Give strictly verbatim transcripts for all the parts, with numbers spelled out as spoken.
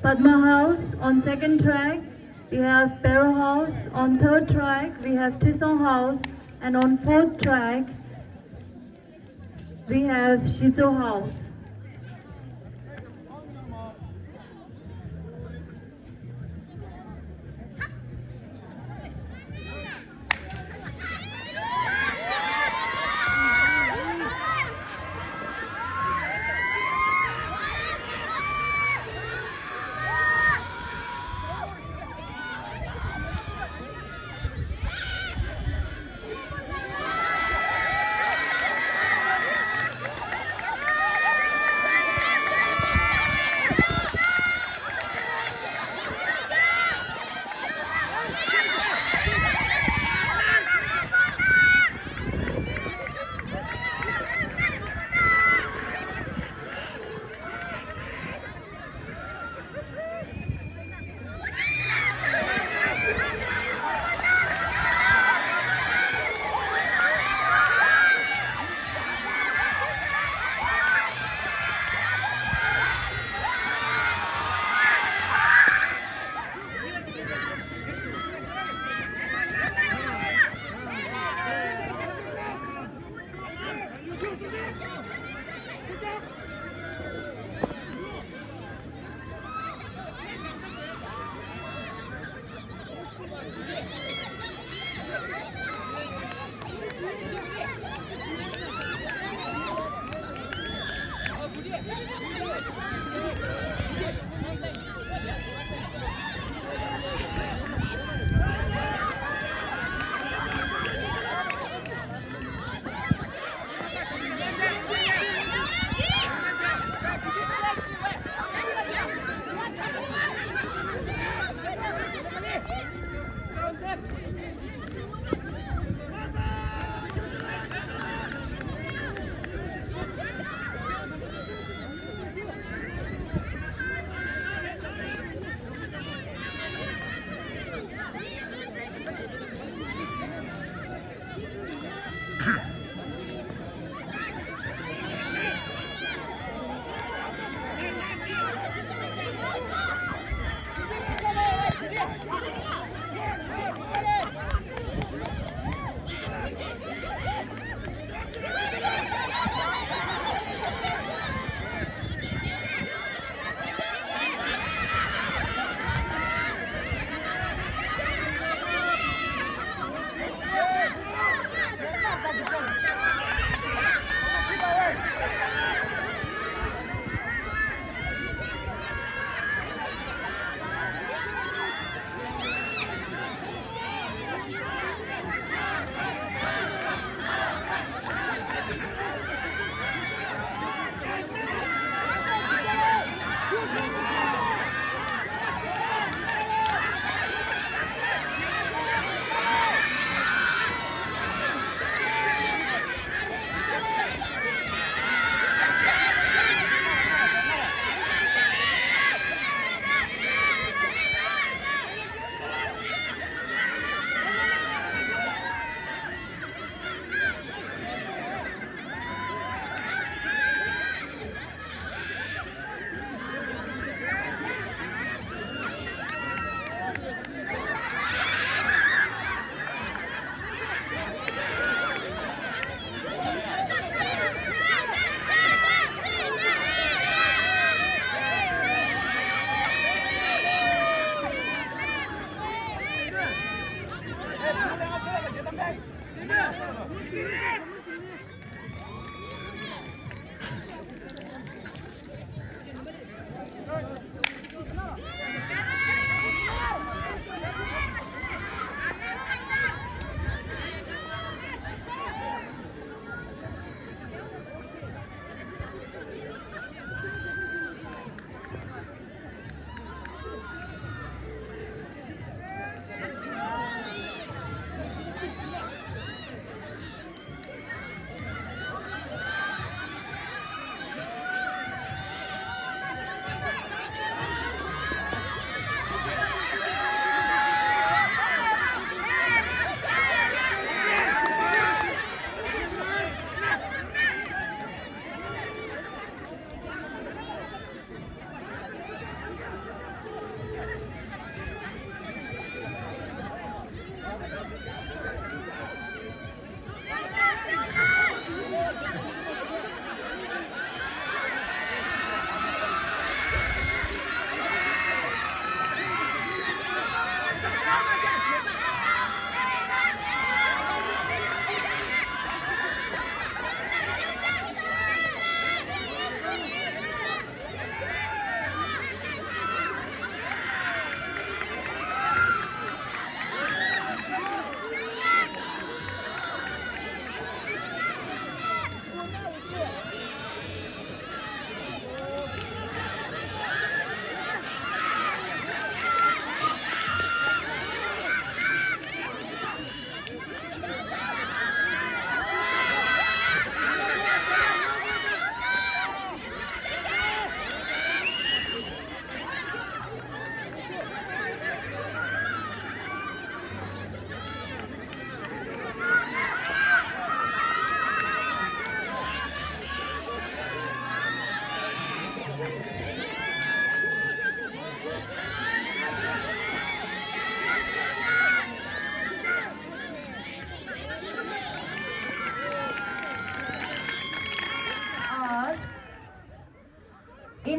Padma House on second track, we have Pero House. On third track, we have Tison House. And on fourth track, we have Shizo House.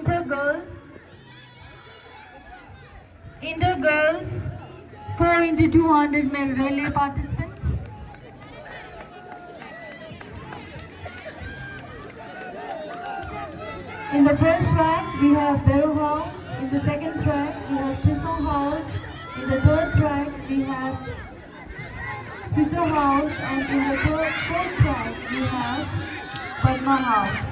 Inter girls, inter girls, four into two hundred meter relay participants. In the first track, we have Beru House. In the second track, we have Tisong House. In the third track, we have Sito House, and in the third, fourth prize, we have Padma House.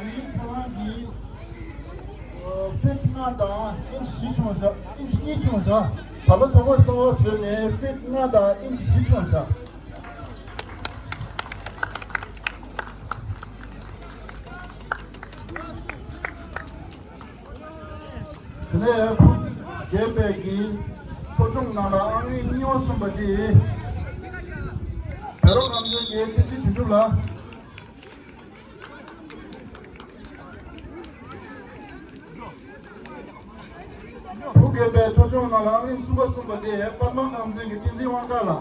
ཨ་ནི་ཁོ་རང་གིས་ཕིཊ་ལྔ་དང་ཨིན་ཅི་བཞི་མཆོངས་བཞག་ཨིན་ཅི་གཉིས་མཆོངས་བཞག་ད་ལོ་ཐོ་བ་གསར་པ་བཟོས་ནས་ཕིཊ་ལྔ་དང་ཨིན་ཅི་བཞི་མཆོངས་བཞག་དེ་ནས་ཕུགས་རྒྱས་པའི་གི་ཐོ་ཆུང་ནང་ལ་ཨང་རིམ་གཉིས་པ་གསུམ་པ་དེ་བེ་རོ་ཁམས་ཚན་གྱི་བསྟན་འཛིན་དོན་གྲུབ་ལགས། ཕུགས་རྒྱས་པའི་ཐོ་ཆུང་ནང་ལ་ཨང་རིམ་གསུམ་པ་གསུམ་པ་དེ་པདྨ་ཁམས་ཚན་གྱི་བསྟན་འཛིན་དབང་གྲགས་ལགས།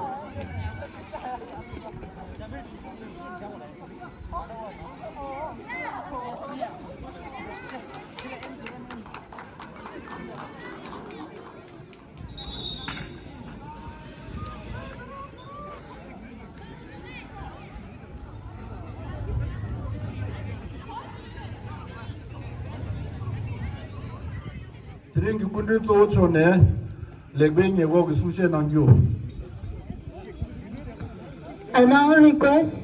དེ་རིང་གི་སྐུ་མགྲོན་གཙོ་བོ་མཆོག་ནས་ལེགས་སྤེལ་ཉེས་འགོག་གི་གསུང་བཤད་གནང་རྒྱུ། I now request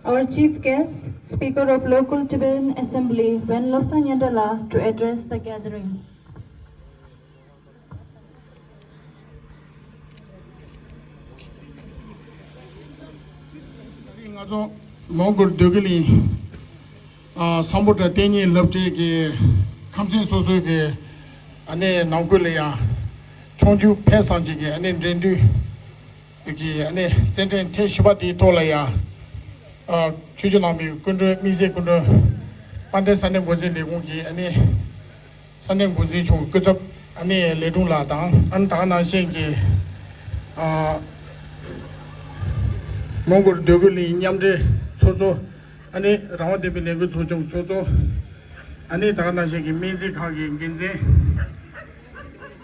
our chief guest, Speaker of Local Tibetan Assembly, Wen Lobsang Nyantrala, to address the gathering. ང་ཚོ་མོན་གྷོ་སྡོད་གི་གླིང་ཨ་སམ་བྷོ་ཊ་གཏན་ཉིན་སློབ་གྲྭའི་གི་ཁམས་ཚན་སོ་སོའི་གི་ཨ་ནི་ནང་ཁུལ་ལ་ཡང་ཆོས་བརྒྱུད་སྤེལ་གསུམ་གྱི་གི་ཨ་ནི་འབྲེལ་མཐུད་ཀྱི་ཨ་ནི་རྩེད་འགྲན་ཐེངས་བཞི་པ་དེའི་ཐོག་ལ་ཡང་ཨ་ཆོས་བརྒྱུད་ནང་པའི་སྐུ་མགྲོན་དམིགས་བསལ་སྐུ་མགྲོན་དཔལ་ལྡན་ས་གནས་འགོ་འཛིན་ལས་ཁུངས་ཀྱི་ཨ་ནི་ས་གནས་འགོ་འཛིན་མཆོག་གི་སྐུ་ཚབ་ཨ་ནི་ལས་དྲུང་ལགས་དང་ཨ་ནི་ད་ག་ནང་བཞིན་གྱི་ཨ་མོན་གྷོར་སྡོད་དགོས་ལི་མཉམ་འབྲེལ་ཚོགས་གཙོ་ཨ་ནི་རང་དབང་ལྡན་པའི་ལས་འགུལ་ཚོགས་ཆུང་ཚོགས་གཙོ་ཨ་ནི་ད་ག་ནང་བཞིན་གྱི་སྨན་རྩིས་ཁང་གི་འགན་འཛིན་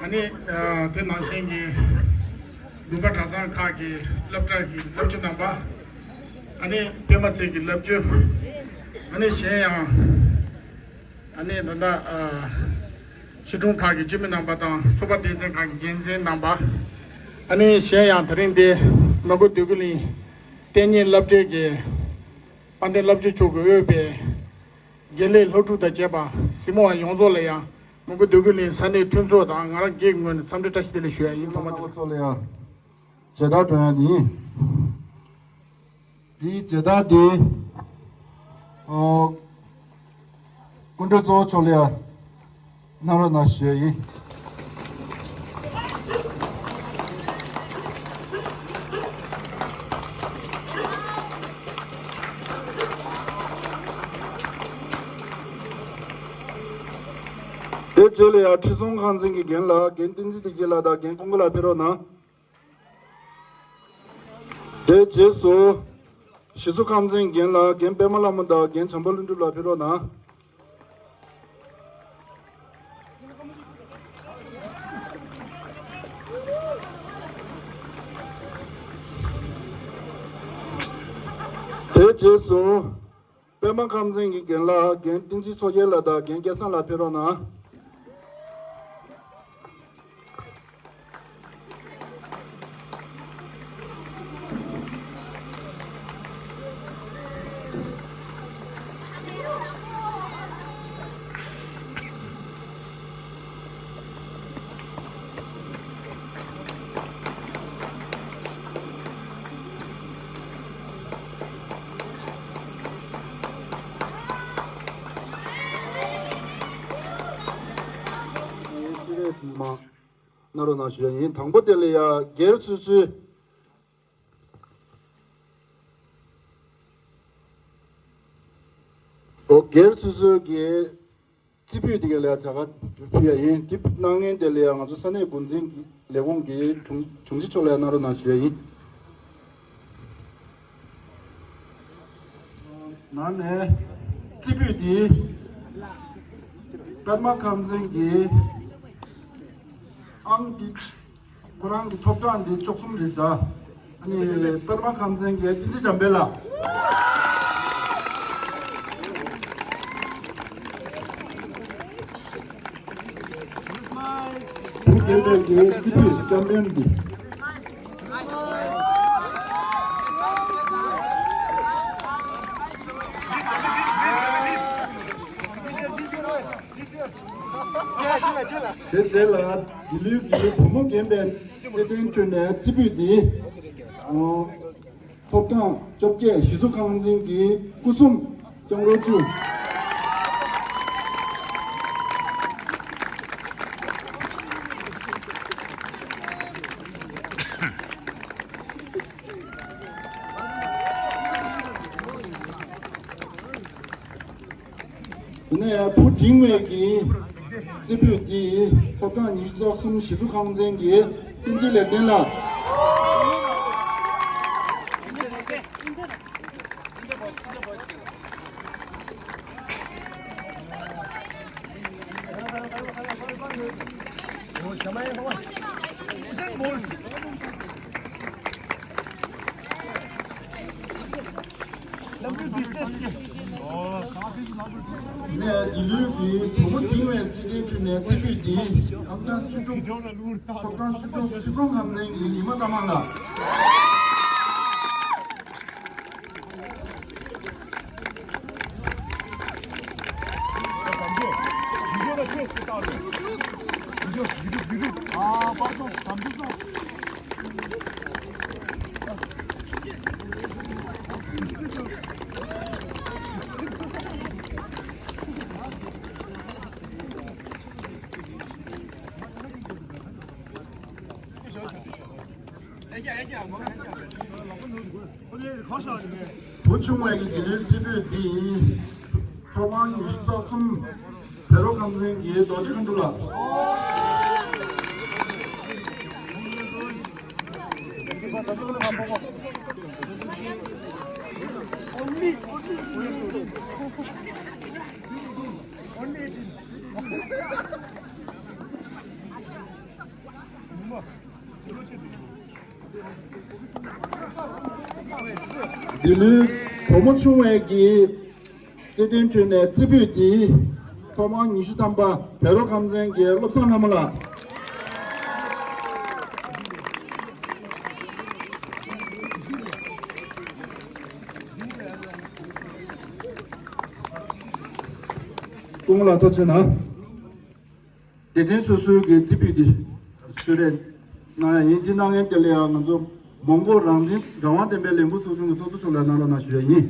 ཨ་ནི་ཨ་དེ་ནང་བཞིན་གྱི་དགོན་པ་གྲྭ་ཚང་ཁག་གི་སློབ་གྲྭ་གི་སློབ་སྤྱི་རྣམ་པ་ཨ་ནི་པད་མ་ཚེ་གི་སློབ་སྤྱི་ཨ་ནི་གཞན་ཡང་། ཨ་ནི་ད་ལྟ་ཨ་སྤྱི་གྲོང་ཁག་གི་སྤྱི་མི་རྣམ་པ་དང་ཚོགས་པ་སྡེ་ཚན་ཁག་གི་འགན་འཛིན་རྣམ་པ། ཨ་ནི་གཞན་ཡང་ད་རིང་འདི་མོན་གྷོ་སྡོད་དགེ་གླིང་གཏན་ཉིན་སློབ་གྲྭའི་གི་དཔལ་ལྡན་བླ་བརྒྱུད་མཆོག་གིས་དབུས་པའི་དགེ་ལས་སློབ་ཕྲུག་དང་བཅས་པ་གཟིགས་མོ་བ་ཡོངས་རྫོགས་ལ་ཡང་མོན་གྷོ་སྡོད་དགེ་གླིང་ས་གནས་མཐུན་ཚོགས་དང་ང་རང་སྒེར་གྱི་ངོས་ནས་འཚམས་འདྲི་བཀྲ་ཤིས་བདེ་ལེགས་ཞུ་ཡ་ཡིན། ཐོག་མ་དེ་ཚོ་ལ་ཡང་མཇལ་དར་སྒྲོན་ཡ་དེ་ཡིན། འདིའི་མཇལ་དར་འདི། ཨོ། སྐུ་མགྲོན་གཙོ་བོ་མཆོག་ལ་ཡང་གནང་རོགས་གནང་ཞུ་ཡ་ཡིན། དེ་རྗེས་ལ་ཡང་ཁྲི་སྲོང་ཁང་ཚན་གྱི་རྒན་ལགས་རྒན་བསྟན་འཛིན་བདེ་སྐྱིད་ལགས་དང་རྒན་ཀུན་དགའ་ལགས་ཕེབས་རོགས་གནང་། དེའི་རྗེས་སུ། གཞི་ཚུགས་ཁང་ཚན་རྒན་ལགས་རྒན་པད་མ་ལྷ་མོ་དང་རྒན་བྱམས་པ་ཀླུ་སྒྲུབ་ལགས་ཕེབས་རོགས་གནང་། རྗེས་སུ། པདྨ་ཁམས་ཚན་གྱི་རྒན་ལགས་རྒན་བསྟན་འཛིན་མཚོ་རྒྱལ་ལགས་དང་རྒན་སྐལ་བཟང་ལགས་ཕེབས་རོགས་གནང་། གནང་རོགས་གནང་ཞུ་ཡ་ཡིན། དང་པོ་དེ་ལ་ཡ་སྒེར་སོ་སོའི། ཨོ་སྒེར་སོ་སོའི་གི་རྩེ་ཕུད་དེ་ག་ལ་ཡ་བྱ་དགའ་ཕུལ་ཡ་ཡིན། དེ་གནང་མཁན་དེ་ལ་ཡ་ང་ཚོ་ས་གནས་འགོ་འཛིན་གྱི་ལས་ཁུངས་ཀྱི་དྲུང་དྲུང་ཆེ་མཆོག་ལ་ཡ་གནང་རོགས་གནང་ཞུ་ཡ་ཡིན། ནང་ནས་རྩེ་ཕུད་འདི་པདྨ་ཁམས་ཚན་གྱི་ཨང་འདི་ཁོ་རང་གི་ཐོབ་གྲངས་འདི་བཅུ་གསུམ་རེད་ཟ། ཨ་ནི་པདྨ་ཁམས་ཚན་གྱི་བསྟན་འཛིན་འཇམ་དཔལ་ལགས། བུ་རྒན་པའི་གི་རྩེ་ཕུད་ཅམ་པན་འདི། དེ་རྗེས་ལ་འདི་ལོའི་གི་བུ་མོ་རྒན་པའི་རྩེད་འགྲན་ཁྲོད་ནས་རྩེ་ཕུད་འདི། ཨོ། ཐོབ་གྲངས་བཅོ་བརྒྱད། གཞི་བཙུགས་ཁང་ཚན་གྱི་སྐུ་སྲུང་སྐྱབས་མགོན་བཅུ། དེ་ནས་བུ་འབྲིང་བའི་གི་རྩེ་ཕུད་འདི་ཐོབ་གྲངས་ཉི་ཤུ་རྩ་གསུམ། གཞི་བཙུགས་ཁང་ཚན་གྱི་བསྟན་འཛིན་ལེགས་ལྡན་ལགས། ནས་འདི་ལོའི་གི་བུ་མོ་འབྲིང་བའི་རྩེད་འགྲན་ཁྲོད་ནས་རྩེ་ཕུད་འདི་ཐོབ་གྲངས་བཅུ་དྲུག་ཐོབ་གྲངས་བཅུ་དྲུག་སྤྱི་ཚོགས་ཁང་ཚན་གྱི་ཉི་མ་ལྟ་མང་ལགས། བུ་ཆུང་བའི་གི་དེ་རིང་རྩེ་ཕུད་འདི་ཐོབ་དབང་ཉི་ཤུ་རྩ་གསུམ། བེ་རོ་ཁམས་ཚན་གྱི་རྡོ་རྗེ་མཁའ་འགྲོ་ལགས། འདི་ལོའི་བུ་མོ་ཆུང་བའི་གི་རྩེད་འགྲན་ཁྲོད་ནས་རྩེ་ཕུད་འདི་ཐོབ་དབང་ཉི་ཤུ་ཐམ་པ་བེ་རོ་ཁམས་ཚན་གྱི་བློ་བཟང་ལྷ་མོ་ལགས། སྐུ་ངོ་ལགས་ཐུགས་རྗེ་གནང་། སྡེ་ཚན་སོ་སོའི་གི་རྩེ་ཕུད་འདི་གསོལ་རས་གནང་ཡ་ཡིན། འདི་གནང་མཁན་དེ་ལ་ཡང་ང་ཚོ་མོན་གྷོ་རང་བཙན་རང་དབང་བསྟན་པའི་ལས་འགུལ་ཚོགས་ཆུང་གི་ཚོགས་གཙོ་མཆོག་ལ་གནང་རོགས་གནང་ཞུ་ཡ་ཡིན།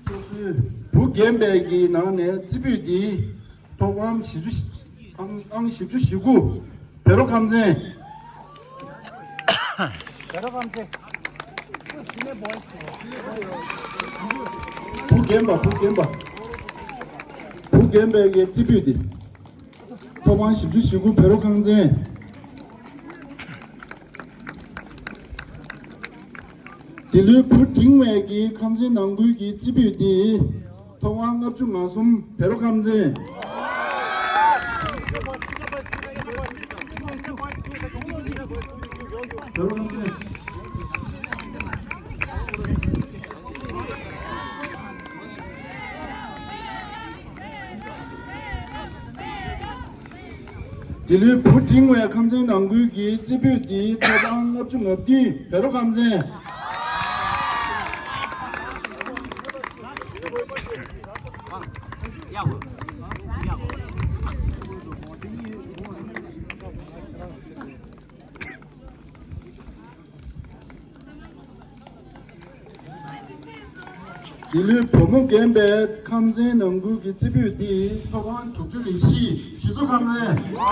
སོ་སོའི་བུ་རྒན་པའི་གི་ནང་ནས་རྩེ་ཕུད་འདི་ཐོབ་དབང་བཞི་བཅུ། ཨང་ཨང་བཞི་བཅུ་ཞེ་དགུ། བེ་རོ་ཁམས་ཚན། བེ་རོ་ཁམས་ཚན། བུ་རྒན་པ། བུ་རྒན་པ། བུ་རྒན་པའི་གི་རྩེ་ཕུད་འདི་ཐོབ་དབང་བཞི་བཅུ་ཞེ་དགུ། བེ་རོ་ཁམས་ཚན། འདི་ལོའི་བུ་འབྲིང་བའི་གི་ཁམས་ཚན་ནང་ཁུལ་གྱི་རྩེ་ཕུད་འདི་ཐོབ་དབང་ལྔ་བཅུ་ང་གསུམ། བེ་རོ་ཁམས་ཚན། བེ་རོ་ཁམས་ཚན། དེ་ལོའི་བུ་འབྲིང་བའི་ཁམས་ཚན་ནང་ཁུལ་གྱི་རྩེ་ཕུད་འདིའི་ཐོབ་དབང་ལྔ་བཅུ་ང་བདུན། བེ་རོ་ཁམས་ཚན། འདི་ལོའི་བུ་མོ་རྒན་པའི་ཁམས་ཚན་ནང་ཁུལ་གྱི་རྩེ་ཕུད་འདིའི་ཐོབ་དབང་དྲུག་ཅུ་རེ་བཞི། གཞིས་མཚོ་ཁམས་ཚན།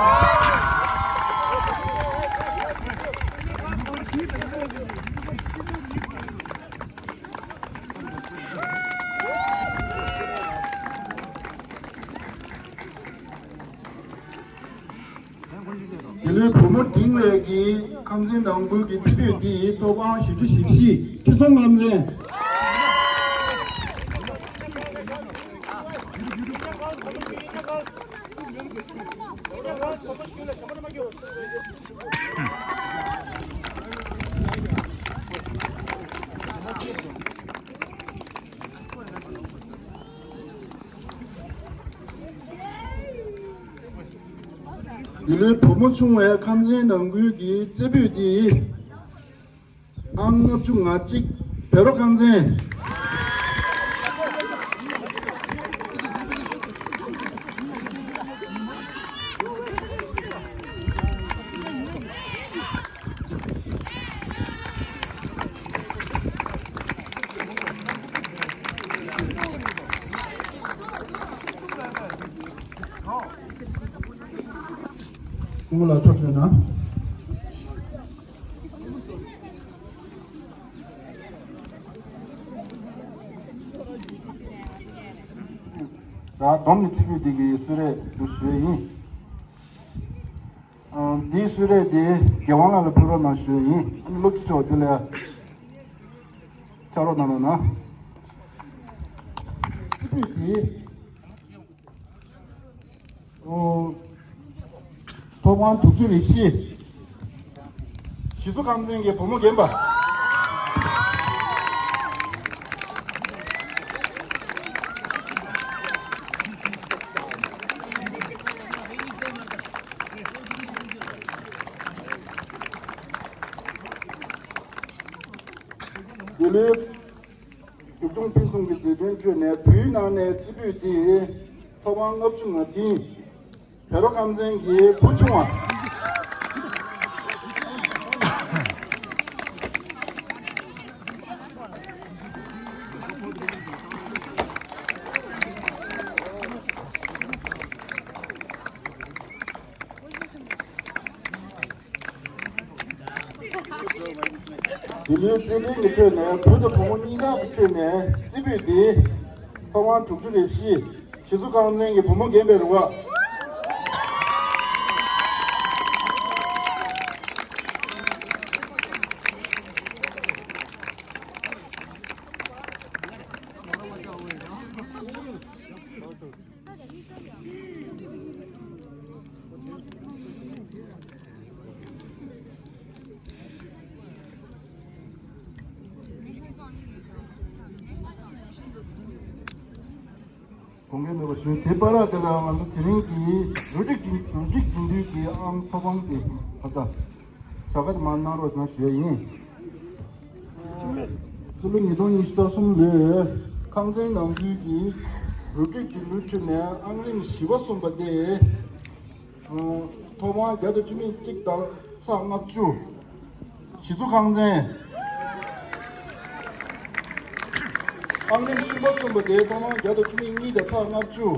དེ་ལོའི་བུ་མོ་འབྲིང་བའི་གི་ཁམས་ཚན་ནང་ཁུལ་གྱི་རྩེ་ཕུད་འདིའི་ཐོབ་དབང་བཞི་བཅུ་ཞེ་བཞི། ཁྲི་སྲོང་ཁམས་ཚན། འདི་ལོའི་བུ་མོ་ཆུང་བའི་ཁམས་ཚན་ནང་ཁུལ་གྱི་རྩེ་ཕུད་འདི་ཨང་ལྔ་བཅུ་ང་གཅིག། བེ་རོ་ཁམས་ཚན། སྐུ་ངོ་ལགས་ཐུགས་རྗེ་གནང་། ད་སྡོམ་གྱི་ཚིག་ཕུད་འདི་གི་གསོལ་རས་འདི་ཞུ་ཡ་ཡིན། ཨ། འདིའི་གསོལ་རས་འདི་རྒྱལ་དབང་ལགས་ལ་ཕུལ་རོགས་གནང་ཞུ་ཡ་ཡིན། ཨ་ནི་སློབ་སྤྱི་མཆོག་འདི་ལ་ཕྱག་རོགས་གནང་རོགས་གནང་། ཚིག་ཕུད་འདི། ཨོ། ཐོབ་དབང་དྲུག་ཅུ་རེ་བཞི། གཞིས་མཚོ་ཁམས་ཚན་གྱི་བུ་མོ་རྒན་པ། དེ་ལས། རྒྱུག་མཆོང་འཕེན་གསུམ་གྱི་རྗེས་དྲན་ཁྲོད་ནས་བུའི་ནང་ནས་རྩེ་ཕུད་འདི་ཐོབ་དབང་ལྔ་བཅུ་ང་བདུན། བེ་རོ་ཁམས་ཚན་གྱི་བུ་ཆུང་བ། འདི་ལོའི་རྩེད་འགྲན་གྱི་ཁྲོད་ནས་བུ་དང་བུ་མོ་གཉིས་ཀ་གི་ཁྲོད་ནས་རྩེ་ཕུད་འདི་ཐོབ་དབང་དྲུག་ཅུ་རེ་བཞི། གཞིས་མཚོ་ཁམས་ཚན་གྱི་བུ་མོ་རྒན་པའི་རུ་ཁག་དགོངས་འགལ་མེད་པ་ཞུ། དེ་བར་དེ་ལ་ང་ཚོ་དེ་རིང་གི་རུ་སྒྲིག་རུ་སྒྲིག་རྒྱུན་དུས་ཀྱི་ཨང་ཐོབ་དབང་དེ་ཁ་ཚ་བྱ་དགའ་དེ་མར་གནང་རོགས་གནང་ཞུ་ཡ་ཡིན། སྤྱི་ལོ་ཉིས་སྟོང་ཉི་ཤུ་རྩ་གསུམ་ལོའི་ཁང་ཚན་ནང་ཁུལ་གྱི་རུ་སྒྲིག་རྒྱུན་ལུགས་ཁྲོད་ནས་ཨང་རིམ་བཞི་པ་གསུངས་པ་སྟེ། ཐོབ་དབང་བརྒྱ་དང་བཅུ་མེད་གཅིག་དང་ཚེག་ལྔ་བཅུ། གཞིས་མཚོ་ཁང་ཚན། ཨང་རིམ་གསུམ་པ་གསུངས་པ་དེ་ཐོབ་དབང་བརྒྱ་དང་བཅུ་མེད་གཉིས་དང་ཚེག་ལྔ་བཅུ།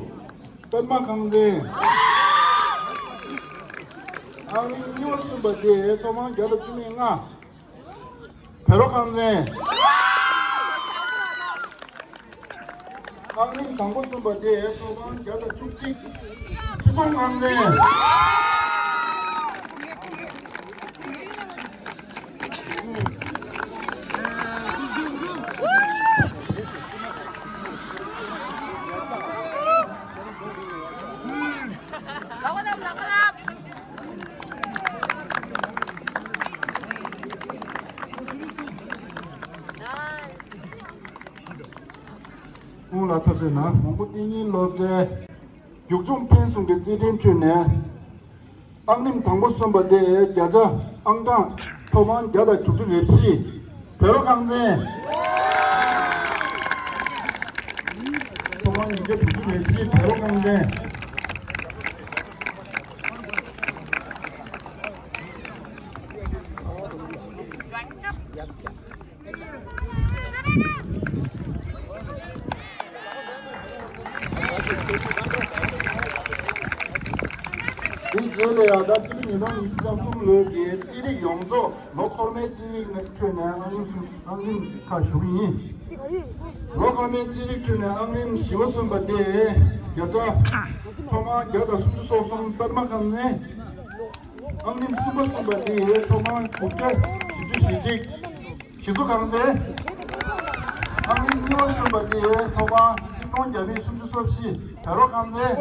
པད་མ་ཁང་ཚན། ཨང་རིམ་གཉིས་པ་གསུངས་པ་དེ་ཐོབ་དབང་བརྒྱ་དང་བཅུ་མེད་ལྔ། བེ་རོ་ཁང་ཚན། ཨང་རིམ་དང་པོ་གསུངས་པ་དེ་ཐོབ་དབང་བརྒྱ་དང་བཅུ་གཅིག། ཁྲི་སྲོང་ཁང་ཚན། ཁོང་ལ་ཐུགས་རྗེ་གནང་། མོན་གྷོ་གཏན་ཉིན་སློབ་གྲྭའི་རྒྱུག་མཆོང་འཕེན་གསུམ་གྱི་རྩེད་འགྲན་ཁྲོད་ནས། ཨང་རིམ་དང་པོ་སོན་པ་དེ་བརྒྱ་ཆ་ཨང་གྲངས་ཐོབ་དབང་བརྒྱ་དང་དྲུག་ཅུ་རེ་བཞི། བོད་རོགས་རྐང་རྩེད། ཐོབ་དབང་ཉིས་བརྒྱ་དྲུག་ཅུ་རེ་བཞི། བོད་རོགས་རྐང་རྩེད། དེའི་རྗེས་ལ་ཡང་ཟླ་བཅུ་པའི་ཉིས་སྟོང་ཉི་ཤུ་རྩ་གསུམ་ལོའི་གི་རྩེད་རིགས་ཡོངས་རྫོགས་ལོ་འཁོར་མའི་རྩེད་རིགས་ནས་ཁྲོད་ནས་ཨང་རིམ་སུ་ཨང་རིམ་ཁག་ཞུ་གི་ཡིན། ལོ་འཁོར་མའི་རྩེད་རིགས་ཁྲོད་ནས་ཨང་རིམ་བཞི་པ་སོན་པ་དེ་བརྒྱ་ཆ་ཐོབ་དབང་བརྒྱ་དང་སུམ་ཅུ་སོ་གསུམ། པདྨ་རྐང་རྩེད། ཨང་རིམ་གསུམ་པ་སོན་པ་དེ་ཐོབ་དབང་དགུ་བརྒྱ་བཞི་བཅུ་ཞེ་གཅིག། གཞིས་ཚུ་རྐང་རྩེད། ཨང་རིམ་གཉིས་པ་སོན་པ་དེ་ཐོབ་དབང་གཅིག་སྟོང་བརྒྱ་མེད་སུམ་ཅུ་སོ་བཞི། བོད་རོགས་རྐང་རྩེད།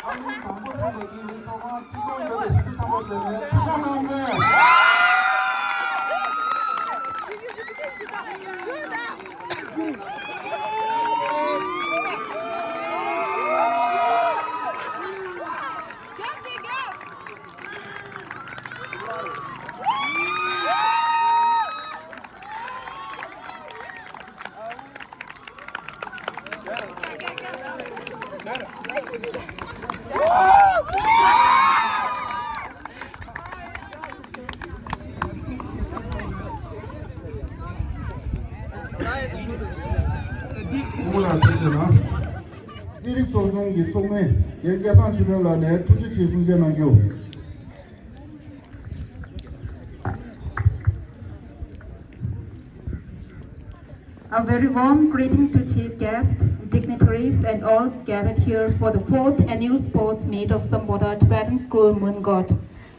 ཨང་རིམ་དང་པོ་སོན་པ་དེ་ཐོབ་དབང་གཅིག་སྟོང་བརྒྱ་དང་བཞི་བཅུ་ཐམ་པ་བྱས་ནས་ཕུ་བྱང་རྐང་རྩེད། རྩེད་རིགས་ཚོགས་ཆུང་གི་ཚོགས་མི་རྒན་སྐལ་བཟང་ཆོས་སྒྲོན་ལགས་ནས་ཐུགས་རྗེ་ཆེ་གསུང་བཤད་གནང་རྒྱུ། A very warm greeting to chief guests, dignitaries, and all gathered here for the fourth annual sports meet of Samboda Tibetan School, Mungkot.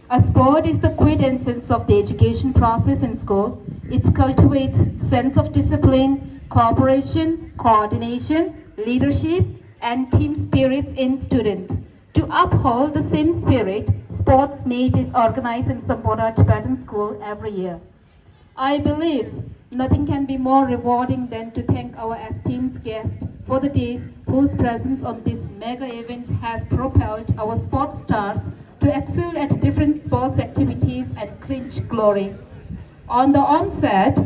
A sport is the quintessence of the education process in school. It cultivates sense of discipline, cooperation, coordination, leadership, and team spirits in student. To uphold the same spirit, sports meet is organized in Samboda Tibetan School every year. I believe nothing can be more rewarding than to thank our esteemed guests for the days whose presence on this mega event has propelled our sports stars to excel at different sports activities and clinch glory. On the onset,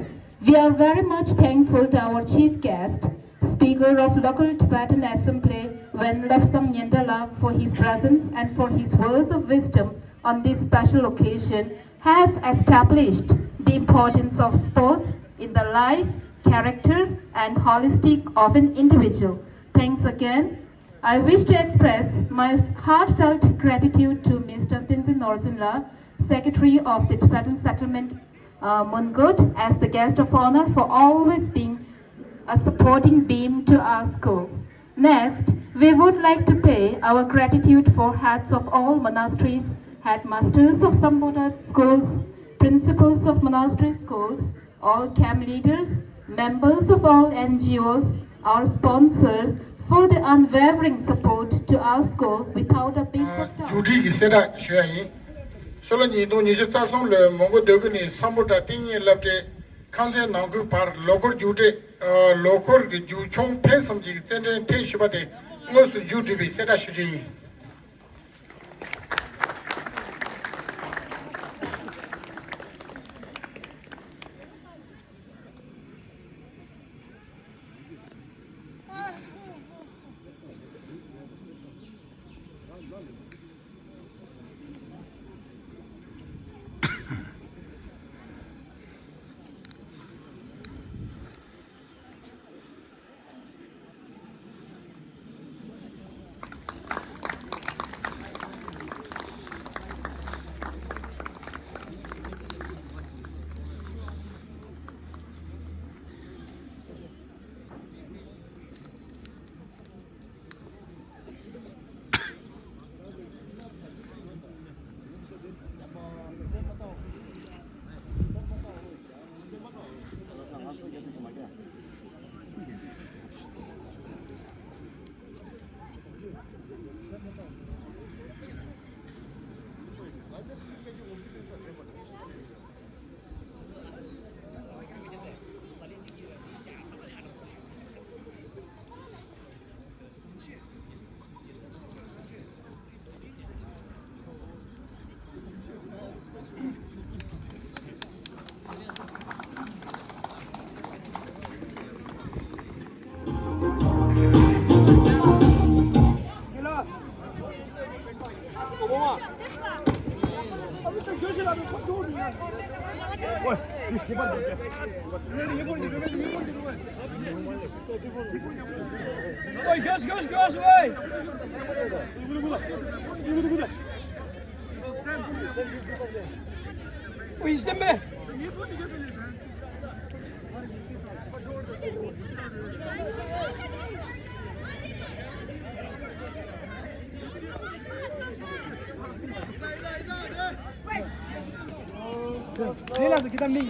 we are very much thankful to our chief guest, Speaker of Local Tibetan Assembly, Wen Lobsang Nyendalak, for his presence and for his words of wisdom on this special occasion have established the importance of sports in the life, character, and holistic of an individual. Thanks again. I wish to express my heartfelt gratitude to Mister Tenzin Norzinla, Secretary of the Tibetan Settlement, uh, Mungkot, as the guest of honor for always being a supporting beam to our school. Next, we would like to pay our gratitude for heads of all monasteries, headmasters of Samboda schools, principals of monastery schools, all camp leaders, members of all N G Os, our sponsors, for the unwavering support to our school without a beat of time. མཇུག་སྒྲིལ་གྱི་གསལ་བསྒྲགས་ཞུ་ཡ་ཡིན། ཤོ་ལོ་ཉིས་སྟོང་ཉི་ཤུ་རྩ་གསུམ་ལོའི་མོན་གྷོ་སྡོད་དགོན་ནས་སམ་བྷོ་ཊ་གཏན་ཉིན་སློབ་གྲྭའི་ཁང་ཚན་ནང་ཁུལ་བར་ལོ་འཁོར་མཇུག་སྒྲིལ། ཨ། ལོ་འཁོར་གྱི་མཇུག་མཆོང་ཕན་གསུམ་གྱི་རྩེད་འགྲན་ཐེངས་བཞི་པ་དེ་དངོས་སུ་མཇུག་བསྒྲིལ་བའི་གསལ་བསྒྲགས་ཞུ་རྒྱུ་ཡིན། Göz, göz, göz, vay. O işte mi? Ne lazım? Giden ne?